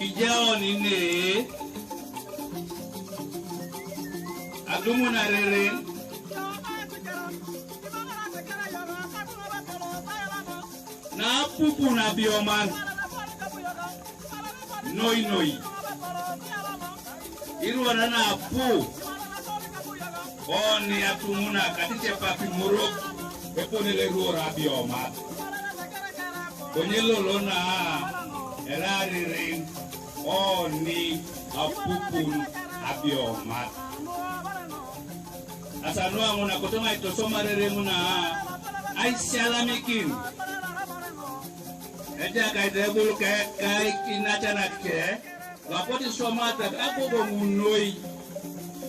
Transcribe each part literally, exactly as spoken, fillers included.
Ijaoni ne adumun areren na apupun abioman. Noinoi iruara na apu oni atumuna katicepapi muruk epone le ruor abioman. Konye lolo na eraririn oni apupun abioman. Asanuaŋun akoto ŋa itosomare ŋuna aisialamikin Ejakait ebul ke kaik inacanake, loapotu iswamatak agogoŋ noi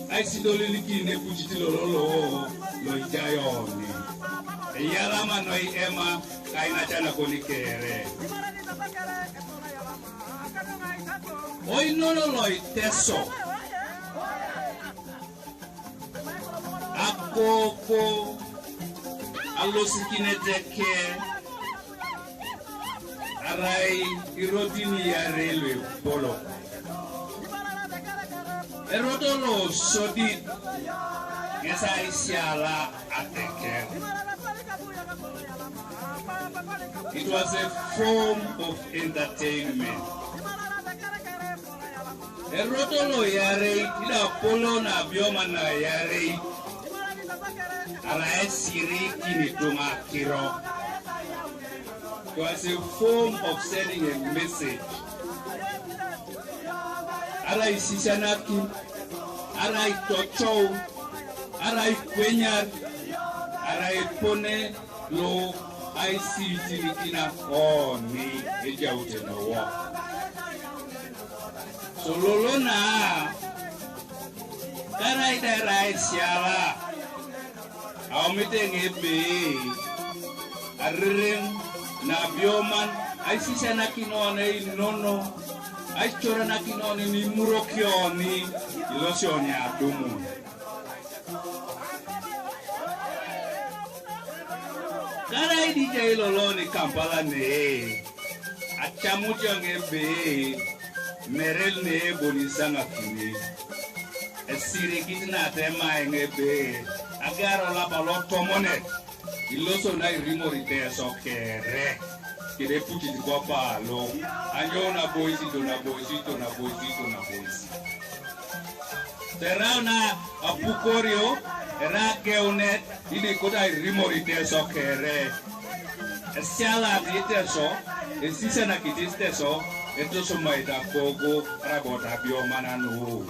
aisidolilikin epucit lololo loijayooni. Eyalama noi ema kainacanakon kere. Oinono loiteso akoko alosikinete ke arai irotin iarei luepolok. Erot losodit ŋes aisiala ateker. It was a form of entertainment. Erot loiarei idapolo nabioman naiarei arai esirikin ituŋa akiro. It was a form of sending a message. Arai isisianakin, arai tocou, arai kwenyar, arai epone lo aisisianakin oni ejautene wok. Sololo na karai da erai siala aomit eŋ ebe arereŋ nabioman aisisianakin oni einono aicoranakin oni nimurokioni ilosioni adumun. Karai dijai loloni Kampala nee acamut eoŋ ebe merel nee boni isaŋakini esirikit natema eoŋ ebe agar olapa lotomonet iloso nairimori Teso kere kede putit kopalo anyo naboisito naboisito naboisito naboisi. Terau na apukorio era geunet ili kota irimori Teso kere. Esialat Teso, esisianakitis Teso, etosomaita kogo arabot abiomananu.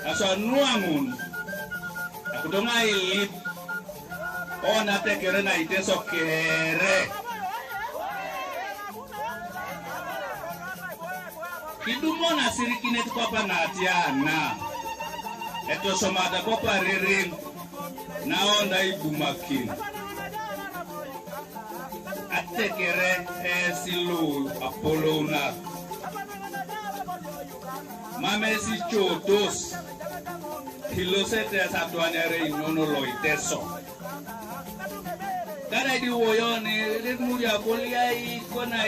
Aswanuaŋun akutoŋa ilip ona tekere na Iteso kere. Kidumo nasirikinet kwapa natiana etosomata kwapa ririn naonda ibumakin atekere esilu apolouna. Mam esicotos ilosete esatwanere inono loiteso. Kada idiwoyoni lemuri akoliai kona